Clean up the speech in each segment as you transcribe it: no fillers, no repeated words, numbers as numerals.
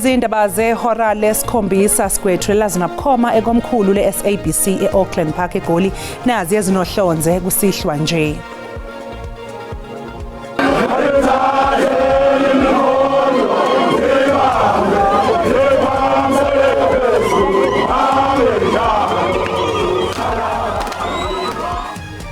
Lezi indaba zehora lesikhombisa sikwethulela zona bukhoma ekomkhulu le-SABC e-Auckland Park eGoli, nazi ezinohlonze kusihlwa nje.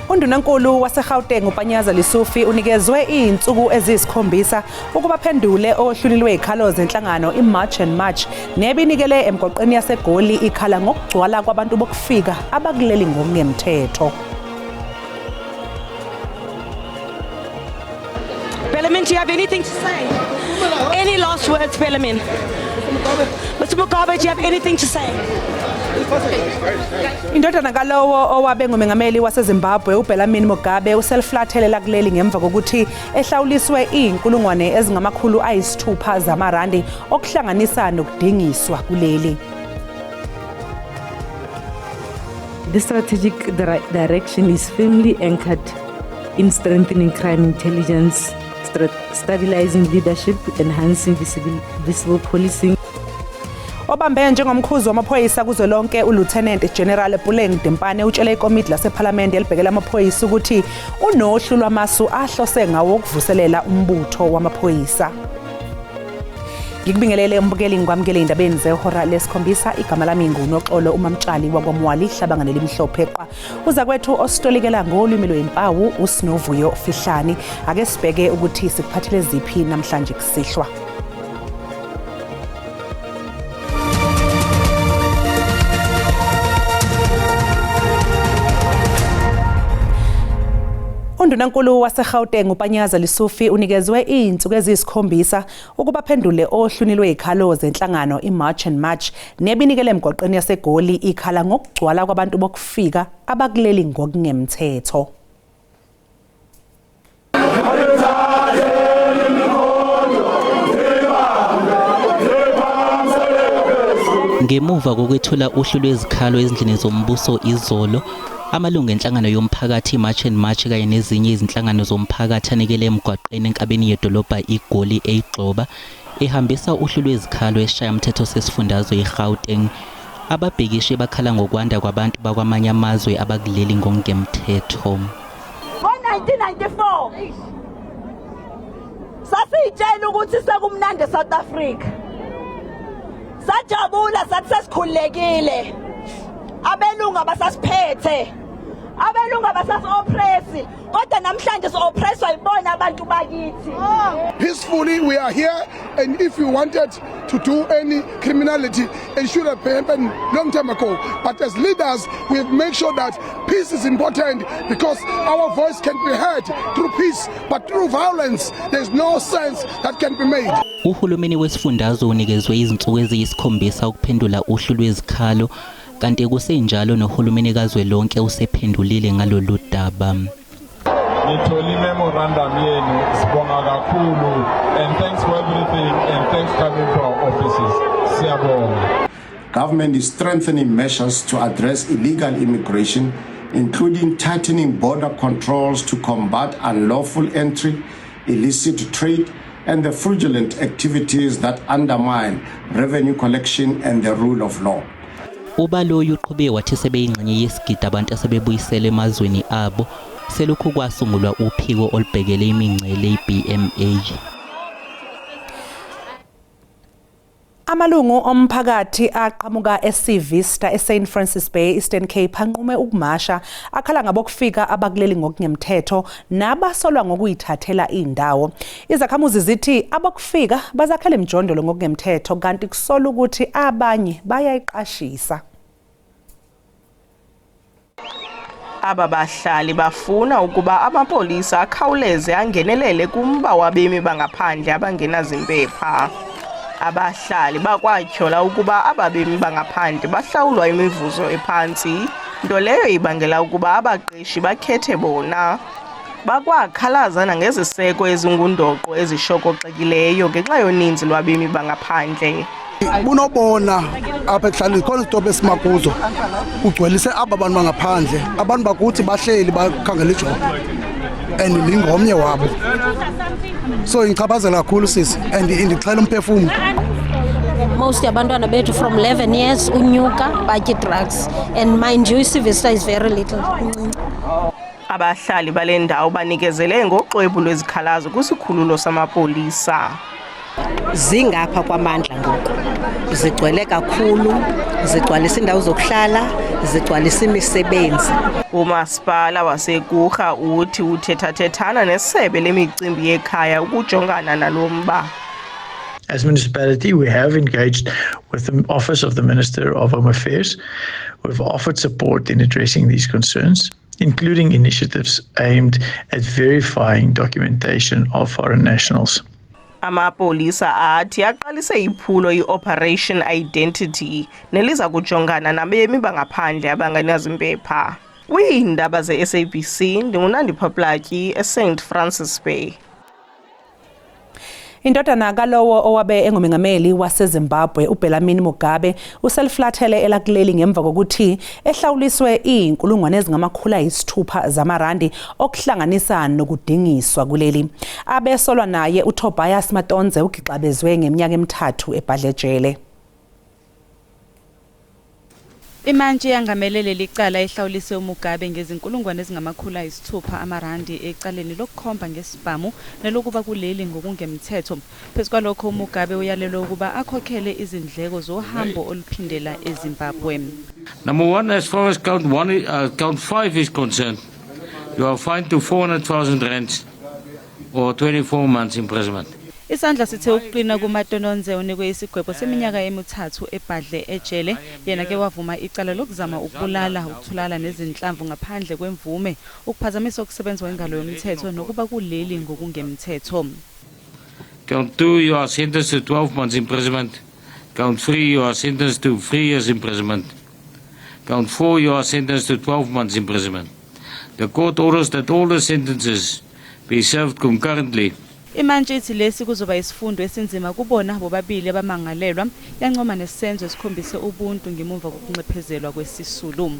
Undunankulu waseGauteng uPanyaza Lesufi unikezwe izinsuku eziyisikhombisa ukuba aphendule ohlwini lwezikhalo zenhlangano iMarch and March nebinikele emgoqweni yaseGoli ikhala ngokugcwala kwabantu bokufika abakuleli ngokungemthetho. Bellarmine, do you have anything to say? Any last words, Bellarmine? Mr. Mugabe, do you have anything to say? Indodana kalowo owabe ngumengameli waseZimbabwe uBellarmine Mugabe useliflathele kuleli ngemva kokuthi ehlawuliswe izinkulungwane ezingama-600 zamarandi okuhlanganisa nokudingiswa kuleli. The strategic direction is firmly anchored in strengthening crime intelligence, stabilizing leadership, enhancing visible policing. Obambe njengomkhuzi wamaphoyisa kuzwelonke uLieutenant General Puleng Dimpane utshele ikomiti lasephalamende elibhekele amaphoyisa ukuthi unohlu lwamasu ahlose ngawo ukuvuselela umbutho wamaphoyisa. Ngikubingelele umbukeli, ngikwamukele indabeni zehora lesikhombisa. Igama lami nguNoxolo uMamtshali wakwaMwali hlabangane limhlophe qa. Uzakwethu ositolikela ngolwimi lwempawu uSinovuyo Fihlani. Ake sibheke ukuthi sikuphathele ziphi namhlanje kusihlwa. Undunankulu waseGauteng uPanyaza Lesufi unikezwe izinsuku eziyisikhombisa ukuba aphendule ohlwini lwezikhalo zenhlangano iMarch and March nebinikele emgwaqeni yaseGoli ikhala ngokugcwala kwabantu bokufika abakuleli ngokungemthetho. Ngemuva kokwethula uhlu lwezikhalo ezindlini zombuso izolo, amalungu enhlangano yomphakathi iMarch and March kanye nezinye izinhlangano zomphakathi anikele emgwaqeni enkabeni yedolobha iGoli eyigxoba ehambisa uhlu lwezikhalo esishayamthetho sesifundazwe iGauteng. Ababhikishi bakhala ngokwanda kwabantu bakwamanye amazwe abakuleli ngokungemthetho. Ngo-1994 sasiyitshela ukuthi sekumnandi eSouth Africa, sajabula sathi sesikhululekile, abelungu abasasiphethe, abelungu abasasi-oppress, kodwa namhlanje si-oppresswa yibona abantu bakithi. Peacefully we are here, and if you wanted to do any criminality, it should have happened long time ago. But as leaders, we have made sure that peace is important, because our voice can be heard through peace, but through violence there's no sense that can be made. Uhulumeni wesifundazwe unikezwe izinsuku eziyisikhombisa ukuphendula uhlu lwezikhalo, kanti kusenjalo nohulumeni kazwelonke usephendulile ngalolu daba. Ngithole memorandum yenu, sibonga kakhulu, and thanks for everything, and thanks coming to our offices. Siyabonga. Government is strengthening measures to address illegal immigration, including tightening border controls to combat unlawful entry, illicit trade, and the fraudulent activities that undermine revenue collection and the rule of law. Ubaloyi uqhube wathi sebeyingxenye yesigidi abantu asebebuyisele emazweni abo selokhu kwasungulwa uphiko olubhekele imingcele i-BMA. Amalungu omphakathi aqhamuka eSea Vista eSt Francis Bay, Eastern Cape anqume ukumasha akhala ngabokufika abakuleli ngokungemthetho nabasolwa ngokuyithathela indawo. Izakhamuzi zithi abokufika bazakhela imijondolo ngokungemthetho kanti kusolwa ukuthi abanye bayayiqashisa. Aba bahlali bafuna ukuba amapolisa akhawuleze angenelele kumba wabemi bangaphandle abangenazimpepha. Abahlali bakwatyhola ukuba ababemi bangaphandle bahlawulwa imivuzo ephantsi, nto leyo ibangela ukuba abaqeshi bakhethe bona. Bakwakhalaza nangeziseko ezingundoqo ezishokoxekileyo ngenxa yoninzi lwabemi bangaphandle. Bunobona apha ekuhlaleni khona izitopu esima kuzo kugcwelise aba bantu bangaphandle, abantu bakuthi bahleli bakhangela ijob and ndingomnye wabo, so indichaphazela kakhulu sisi and indixhela umphefumlo. Most yabantwana bethu from 11 years unyuka batya drugs, and mind you, iSea Vista is very little, incinci. Abahlali bale ndawo banikezele ngoxwebhu lwezikhalazo kwisikhululo samapolisa. Zingapha kwamandla ngoku, zigcwele kakhulu, zigcwalisa indawo zokuhlala, zigcwalisa imisebenzi. Umasipala waseKurha uthi uthethathethana nesebe lemicimbi yekhaya ukujongana nalo mba. As municipality, we have engaged with the Office of the Minister of Home Affairs. We've offered support in addressing these concerns, including initiatives aimed at verifying documentation of foreign nationals. Amapolisa athi aqalise iphulo i-Operation Identity neliza kujongana nabemi bangaphandle abangenazimpepha. Kwiindaba ze-SABC, ndinguNandipha Platyi eSt Francis Bay. Indodana kalowo owabe engumengameli waseZimbabwe uBellarmine Mugabe useliflathele elakuleli ngemva kokuthi ehlawuliswe izinkulungwane ezingama-600 zamarandi okuhlanganisa nokudingiswa kuleli. Abesolwa naye uTobias Matonze ugixabezwe ngeminyaka emithathu ebhadlejele. Imantshi yangamele leli cala ehlawulise uMugabe ngezinkulungwane ezingama-600 amarandi ecaleni lokukhomba ngesibhamu nelokuba kuleli ngokungemthetho. Phezu kwalokho, uMugabe uyalelwe ukuba akhokhele izindleko zohambo oluphindela eZimbabwe. Number one, as far as count one, count five is concerned, you are fined to 400,000 rands or 24 months imprisonment. Isandla sithe ukuqina kuMatononze onikwe isigwebo seminyaka emithathu ebhadle ejele. Yena ke wavuma icala lokuzama ukubulala, ukutholala nezinhlamvu ngaphandle kwemvume, ukuphazamisa ukusebenza kwengalo yomthetho nokuba kuleli ngokungemthetho. Count two, you are sentenced to 12 months imprisonment. Count three, you are sentenced to 3 years imprisonment. Count four, you are sentenced to 12 months imprisonment. The court orders that all the sentences be served concurrently. Imantshi ithi lesi kuzoba isifundo esinzima kubona bobabili abamangalelwa, yancoma nesenzo esikhombise ubuntu ngemuva kokunxephezelwa kwesisulu.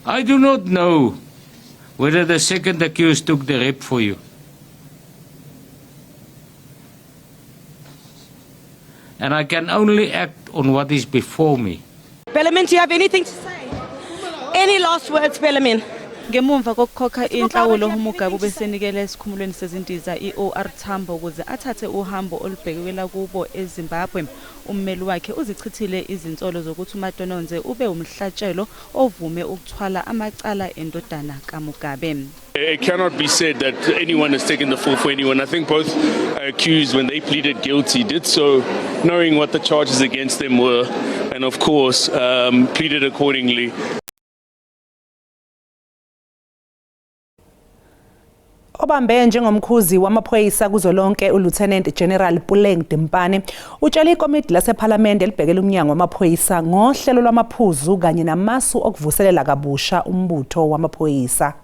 I do not know whether the second accused took the rap for you. And I can only act on what is before me. Bellarmine, do you have anything to say? Any last words, Bellarmine? Ngemumva kokukhokha inhlawulo, uMugabe ubesenikele esikhumulweni sezindiza i-OR Tambo ukuze athathe uhambo olubhekela kubo eZimbabwe. Ummeli wakhe uzichithile izinsolo zokuthi uMatononze ube umhlatshelo ovume ukuthwala amacala endodana kaMugabe. It cannot be said that anyone has taken the fall for anyone. I think both accused, when they pleaded guilty, did so knowing what the charges against them were, and of course, pleaded accordingly. Obambe njengomkhuzi wamaphoyisa kuzwelonke uLieutenant General Puleng Dimpane utshela ikomidi lasephalamende elibhekele umnyango wamaphoyisa ngohlelo lwamaphuzu kanye namasu okuvuselela kabusha umbutho wamaphoyisa.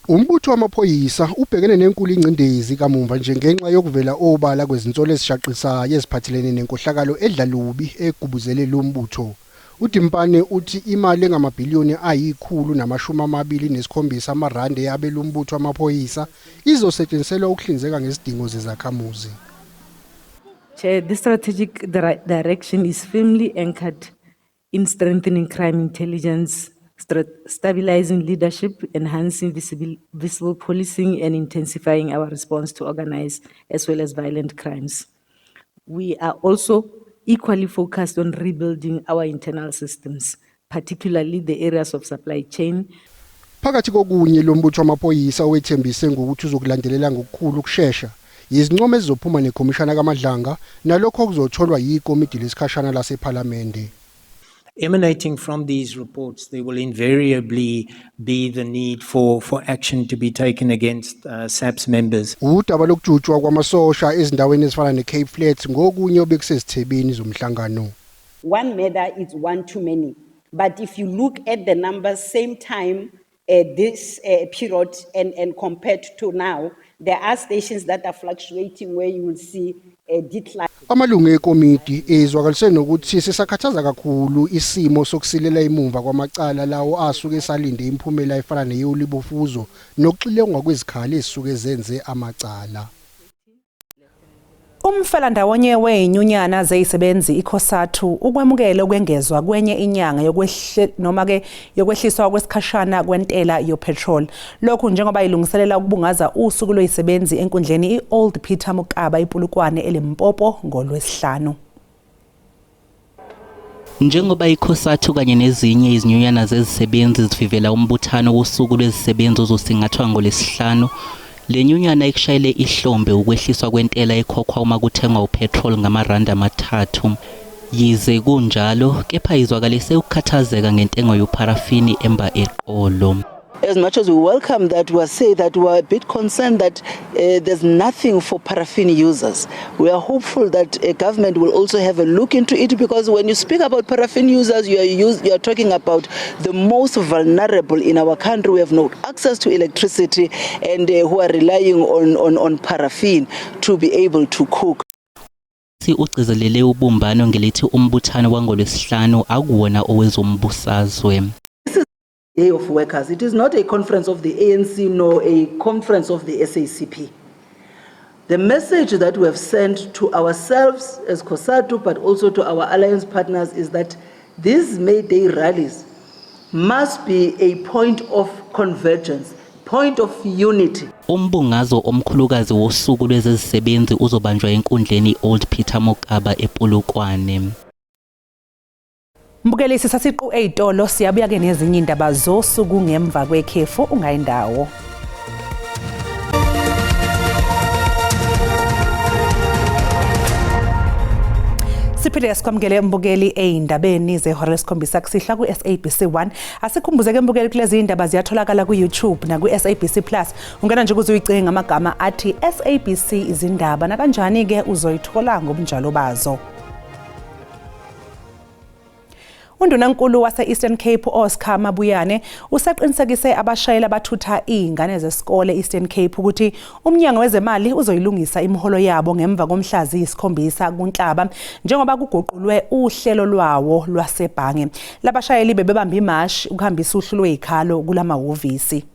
Umbutho wamaphoyisa ubhekene nenkulu ingcindezi kamumva nje ngenxa yokuvela obala kwezinsolo ezishaqisayo eziphathelene nenkohlakalo edla lubi egubuzele lo mbutho. UDimpane uthi imali engamabhiliyoni ayi-127 amarandi eyabelwe umbutho wamaphoyisa izosetshenziselwa ukuhlinzeka ngezidingo zezakhamuzi. Chair, this strategic direction is firmly anchored in strengthening crime intelligence, stabilizing leadership, enhancing visible policing, and intensifying our response to organized as well as violent crimes. We are also equally focused on rebuilding our internal systems, particularly the areas of supply chain, Phakathi kokunye, lo mbutho wamaphoyisa wethembise ngokuthi uzokulandelela ngokukhulu ukushesha izincomo ezizophuma nekhomishana kaMadlanga nalokho okuzotholwa yikomidi lesikhashana lasephalamende. Emanating from these reports, there will invariably be the need for action to be taken against SAPS members. Udaba lokujutshwa kwamasosha ezindaweni ezifana neCape Flats ngokunye obekusezithebeni zomhlangano. One murder is one too many. But if you look at the numbers, same time, this period and compared to now, there are stations that are fluctuating where you will see a decline. Amalungu ekomiti ezwakalise nokuthi sisakhathaza kakhulu isimo sokusilela emumva kwamacala lawo asuke esalinde imiphumela efana neyolibofuzo nokuxilongwa kwezikhali ezisuke zenze amacala. Umfelandawonye wezinyunyana zezisebenzi iCosatu ukwemukele ukwengezwa kwenye inyanga yokwehle noma ke yokwehliswa kwesikhashana kwentela yopetrol. Lokhu njengoba ilungiselela ukubungaza usuku lwezisebenzi enkundleni iOld Peter Mokaba ePolokwane eLimpopo ngolwesihlanu. Njengoba iCosatu kanye nezinye izinyunyana zezisebenzi zivivela umbuthano wosuku lwezisebenzi ozosingathwa ngolwesihlanu, le nyunyana ikushayele ihlombe ukwehliswa kwentela ekhokhwa uma kuthengwa upetrol ngamarandi 3. Yize kunjalo, kepha izwakalise ukukhathazeka ngentengo yopharafini emba eqolo. As much as we welcome that, we say that we are a bit concerned that there's nothing for paraffin users. We are hopeful that government will also have a look into it, because when you speak about paraffin users, you are talking about the most vulnerable in our country who have no access to electricity and who are relying on paraffin to be able to cook. Ugcizelele ubumbano ngelithi umbuthano wangolwesihlanu akuwona owezombusazwe. Day of Workers. It is not a conference of the ANC nor a conference of the SACP. The message that we have sent to ourselves as COSATU, but also to our alliance partners, is that these May Day rallies must be a point of convergence, point of unity. Umbungazo omkhulukazi wosuku lwezezisebenzi uzobanjwa enkundleni Old Peter Mokaba ePolokwane. Mbukeli, sisasiqu ezitolo, siyabuya ke nezinye indaba zosuku ngemva kwekhefu, ungayindawo. Siphinde sikwamukele mbukeli ey'ndabeni zehora lesikhombisa kusihlwa ku-SABC 1. Asikhumbuze-ke mbukeli, kulezi iy'ndaba ziyatholakala ku-YouTube naku-SABC Plus. Ungena nje ukuze uyicinge ngamagama athi SABC izindaba, nakanjani-ke uzoyithola ngobunjalo bazo. Undunankulu wase-Eastern Cape Oscar Mabuyane useqinisekise abashayeli abathutha iy'ngane zesikole Eastern Cape ukuthi umnyango wezemali uzoyilungisa imiholo yabo ngemva komhla ziyisikhombisa kuNhlaba, njengoba kuguqulwe uhlelo lwawo lwasebhange. Labashayeli bebebamba imashi ukuhambisa uhlu lwey'khalo kulamahhovisi.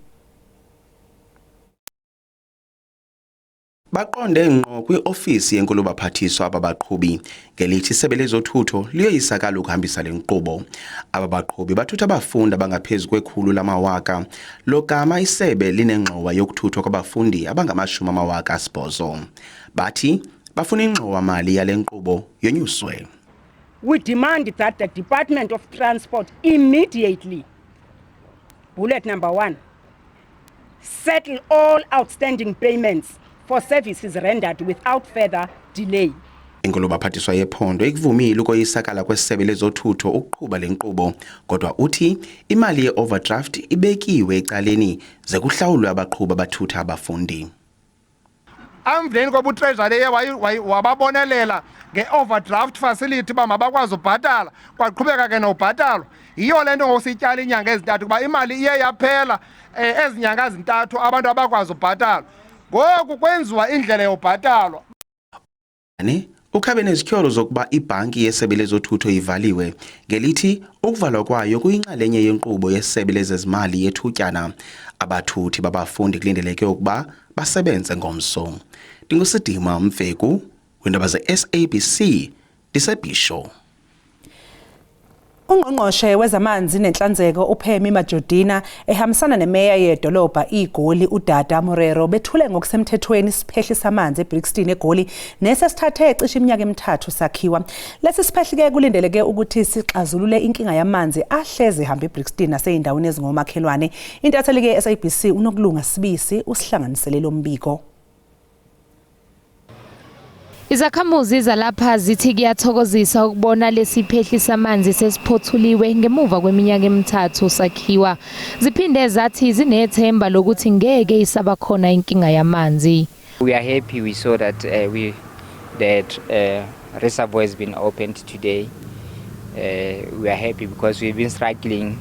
Baqonde ngqo kwi-ofisi yenkulubaphathiswa ababaqhubi ngelithi isebe lezothutho liyoyisakala ukuhambisa le nkqubo. Ababaqhubi bathutha abafundi abangaphezu kwe-100 000, logama isebe linengxowa yokuthuthwa kwabafundi abangama-8,000. Bathi bafuna ingxowa-mali yale nkqubo yonyuswe. We demand that the Department of Transport immediately, bullet number one, settle all outstanding payments for services rendered without further delay. Inkulubaphathiswa yephondo ikuvumile ukoyisakala kwesebe lezothutho ukuqhuba le nkqubo, kodwa uthi imali ye-overdraft ibekiwe ecaleni ze kuhlawulwe abaqhubi abathutha abafundi. Emveni koba utreasury eye wababonelela nge-overdraft facility uba mabakwazi ubhatala, kwaqhubeka ke nobhatalwa. Yiyo le nto ngoku siyityala iinyanga ezintathu, kuba imali iye yaphela ezi nyanga zintathu abantu abakwazi ubhatalwa. Ngoku kwenziwa indlela yobhatalwa. Ne ukhabe nezityholo zokuba ibhanki yesebe lezothutho ivaliwe, ngelithi ukuvalwa kwayo kuyinxalenye yenkqubo yesebe lezezimali yethutyana. Abathuthi babafundi kulindeleke ukuba basebenze ngomso. Ndingusidima Mfeku wendaba ze-SABC, ndisebhisho. Ungqongqoshe wezamanzi nenhlanzeko uPemmy Majodina ehambisana nemeya yedolobha iGoli uDada Morero bethule ngokusemthethweni isiphehli samanzi eBrixton eGoli nesesithathe cishe iminyaka emithathu sakhiwa. Lesi siphehli-ke kulindeleke ukuthi sixazulule inkinga yamanzi ahlezi ehamba eBrixton nasey'ndaweni ezingomakhelwane. Intatheli-ke SABC uNokulunga Sibisi usihlanganisele lo mbiko. Izakhamuzi zalapha zithi kuyathokozisa ukubona lesi phehli samanzi sesiphothuliwe ngemuva kweminyaka emithathu sakhiwa. Ziphinde zathi zinethemba lokuthi ngeke isaba khona inkinga yamanzi. We are happy we saw that we that reservoir has been opened today. We are happy because we've been struggling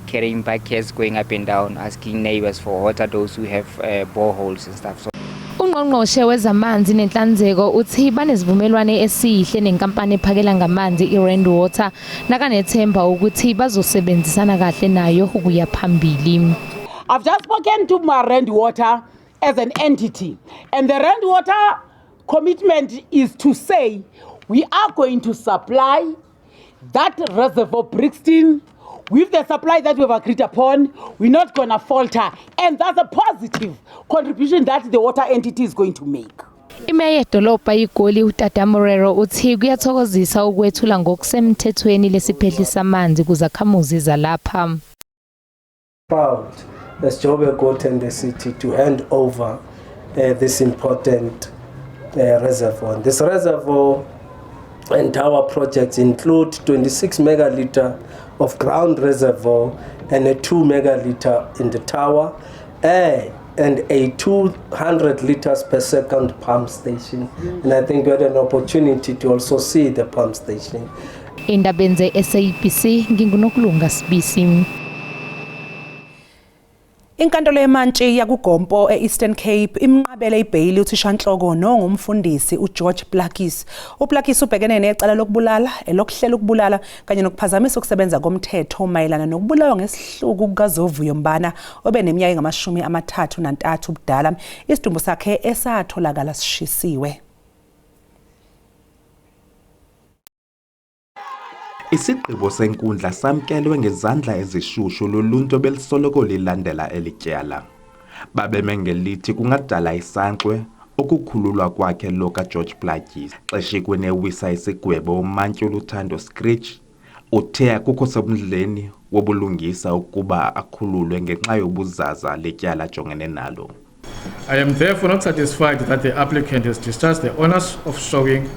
carrying buckets, going up and down, asking neighbors for water, those who have boreholes and stuff. So Ungqongqoshe wezamanzi nenhlanzeko uthi banesivumelwano esihle nenkampani ephakela ngamanzi iRand Water, nakanethemba ukuthi bazosebenzisana kahle nayo ukuya phambili. I've just spoken to my Rand Water as an entity, and the Rand Water Commitment is to say we are going to supply that reservoir Brixton with the supply that we've agreed upon. We're not going to falter, and that's a positive contribution that the water entity is going to make. Imeya yedolobha iGoli uTata Morero uthi kuyathokozisa ukwethula ngokusemthethweni lesiphehli samanzi kuzakhamuzi zalapha. Proud as Joburg Water and the city to hand over this important reservoir. And this reservoir and tower projects include 26 megaliter of ground reservoir and a 2 megaliter in the tower, and a 200 liters per second pump station. And I think we had an opportunity to also see the pump station. Endabeni ze-SABC nginguNokulunga Sibisi. Inkantolo yemantshi yakuGompo e-Eastern Cape imnqabele ibheyili uthishanhloko nongumfundisi uGeorge Plaatjies. UPlaatjies ubhekene necala lokubulala, elokuhlela ukubulala kanye nokuphazamisa ukusebenza komthetho mayelana nokubulawa ngesihluku kukaZovuyo Mbana obeneminyaka engama-33 ubudala. Isidumbu sakhe esatholakala sishisiwe. Isigqibo senkundla samkelwe ngezandla ezishushu luluntu obelisoloko lilandela eli tyala. Babeme ngelithi kungadala isankxwe ukukhululwa kwakhe lo kaGeorge Plaatjies. Xeshikweni ewisa isigwebo umantyi uLuthando Screech uthe akukho semdleni wobulungisa ukuba akhululwe ngenxa yobuzaza letyala ajongene nalo. I am therefore not satisfied that the applicant has discharged the onus of showing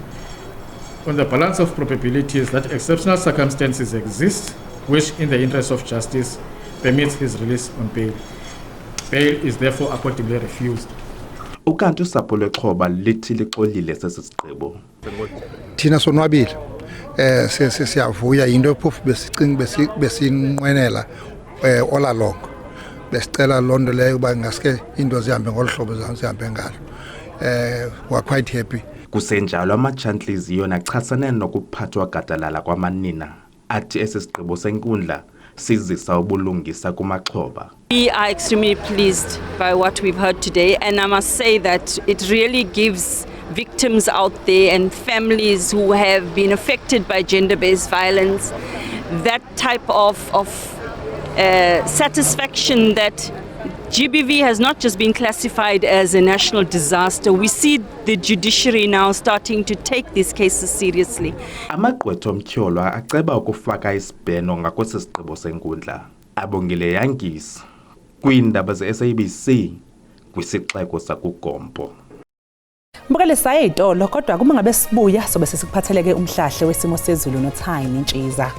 on the balance of probabilities that exceptional circumstances exist which, in the interest of justice, permits his release on bail. Bail is therefore accordingly refused. Ukanti usapho lwexhoba lithi lixolile sesi sigqibo. Thina sonwabile, siyavuya yinto phofu besicinga besinqwenela all along. Besicela loo nto leyo uba ngaske iinto zihambe ngolu hlobo zihambe ngalo. We are quite happy. Kusenjalo amatshantliziyo nachasene nokuphathwa gadalala kwamanina athi esi sigqibo senkundla sizisa ubulungisa kumaxhoba. We are extremely pleased by what we've heard today, and I must say that it really gives victims out there and families who have been affected by gender-based violence that type of satisfaction that GBV has not just been classified as a national disaster. We see the judiciary now starting to take these cases seriously. Amagqwetha omtyholwa aceba ukufaka isibheno ngakwesi sigqibo senkundla. Abongile Yangisi kwiindaba ze-SABC kwisixeko sakuGompo. Mbukele saye ey'tolo kodwa kuma ngabe sibuya sobe sesikuphatheleke umhlahle wesimo sezulu noThayini Ntshiza.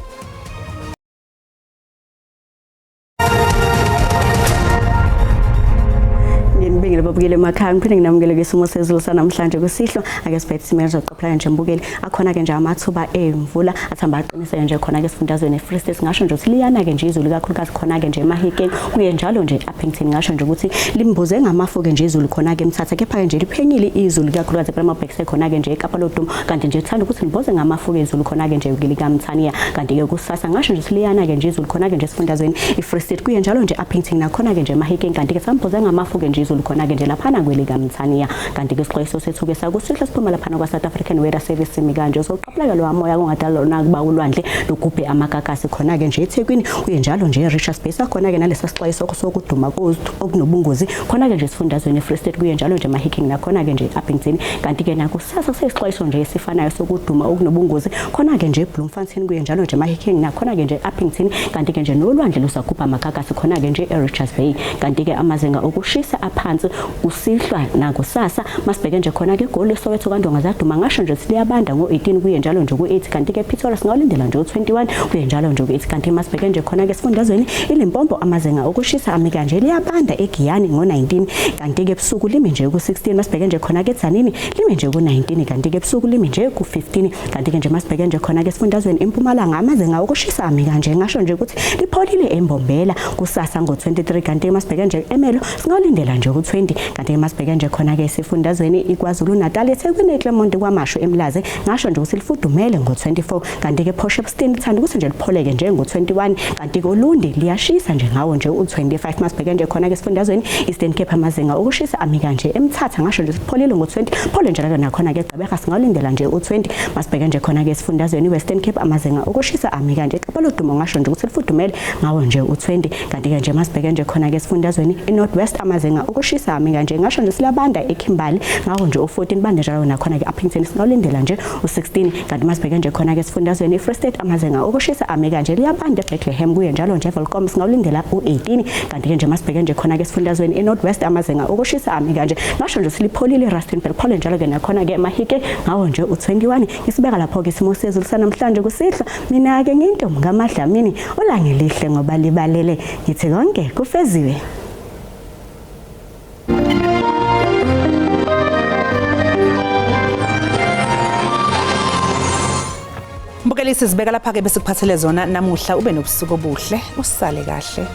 Ngibingelele babukele emakhaya, ngiphinde nginamukele kwisimo sezulu sanamhlanje kusihlo. Ake sibheke isimo ezoqaphela nje mbukeli. Akhona ke nje amathuba emvula athamba aqiniseke nje khona ke esifundazweni eFree State. Singasho nje ukuthi liyana ke nje izulu kakhulukazi khona ke nje eMahikeng, kuye njalo nje Upington. Ngasho nje ukuthi limbuze ngamafu ke nje izulu khona ke eMthatha, kepha ke nje liphenyile izulu kakhulukazi ePremabek sekhona ke nje eKapa lodumo, kanti nje kuthanda ukuthi limboze ngamafu ke izulu khona ke nje likaMthaniya. Kanti ke kusasa ngasho nje ukuthi liyana ke nje izulu khona ke nje esifundazweni iFree State, kuye njalo nje Upington nakhona ke nje eMahikeng, kanti ke samboze ngamafu ke nje izulu khona ke nje laphana kwelikaMthaniya. Kanti ke isixwayiso sethu ke sakusihle siphuma laphana kwa South African Weather Service simi kanje soqaphela lo moya kungadala lona kuba ulwandle lugubhe amakakasi khona ke nje eThekwini, kuye njalo nje eRichards Bay sakhona ke nalesa sixwayiso sokuduma okunobungozi khona ke nje esifundazweni eFree State, kuye njalo nje Mahikeng nakhona ke nje Upington. Kanti ke nakusasa kusesixwayiso nje esifanayo sokuduma okunobungozi khona ke nje eBloemfontein, kuye njalo nje Mahikeng nakhona ke nje Upington. Kanti ke nje nolwandle lusagubha amakakasi khona ke nje eRichards Bay. Kanti ke amazinga okushisa aphansi kusihlwa nakusasa. Masibheke nje khona ke eGoli, Soweto kaNdonga zaduma ngasho nje liyabanda ngo-18 kuye njalo nje ku-8. Kanti ke Pretoria singawulindela nje u-21 kuye njalo nje ku-8. Kanti masibheke nje khona ke esifundazweni iLimpopo amazinga okushisa ami kanje liyabanda eGiyani ngo-19, kanti ke ebusuku limi nje ku-16. Masibheke nje khona ke eTzaneen limi nje ku-19, kanti ke ebusuku limi nje ku-15. Kanti ke nje masibheke nje khona ke esifundazweni eMpumalanga amazinga okushisa ami kanje ngasho nje ukuthi lipholile eMbombela kusasa ngo-23, kanti masibheke nje eMelo singawulindela nje ku-20. Kanti-ke masibheke nje khona-ke esifundazweni iKwaZulu Natal, eThekwini, eClermont, KwaMashu, eMlazi ngasho nje ukuthi lifudumele ngo-24, kanti-ke Port Shepstone lithanda ukuthi nje lipholeke nje ngo-21, kanti-ke Olundi liyashisa nje ngawo nje u-25. Masibheke nje khona-ke esifundazweni Eastern Cape, amazinga okushisa amika nje eMthatha ngasho nje sipholile ngo-20, phole njalo-ke nakhona-ke eGqeberha singawulindela nje u-20. Masibheke nje khona-ke esifundazweni i-Western Cape, amazinga okushisa amika nje eKapalodumo ngasho nje ukuthi lifudumele ngawo nje u-20, kanti-ke nje masibheke nje khona-ke esifundazweni i-North West, amazinga okushisa amika nje ngasho nje silabanda eKimberley ngawo nje u-14, bande njalo nakhona-ke Upington singawulindela nje u-16. Kanti masibheke nje khona-ke esifundazweni i-Free State, amazinga okushisa amika nje liyabanda eBethlehem, kuye njalo nje Welkom singawulindela u-18. Kanti-ke nje masibheke nje khona-ke esifundazweni i-North West, amazinga okushisa amika nje ngasho nje silipholile eRustenburg, phole njalo-ke nakhona-ke eMahike ngawo nje u-21. Ngisibeka lapho-ke isimo sezulu sanamhlanje kusihlwa. Mina-ke ngiyintombi kaMadlamini, ulangelihle ngoba libalele, ngithi konke kufeziwe. Mbukeli, sizibeka lapha-ke besikuphathele zona namuhla. Ube nobusuku obuhle, usale kahle.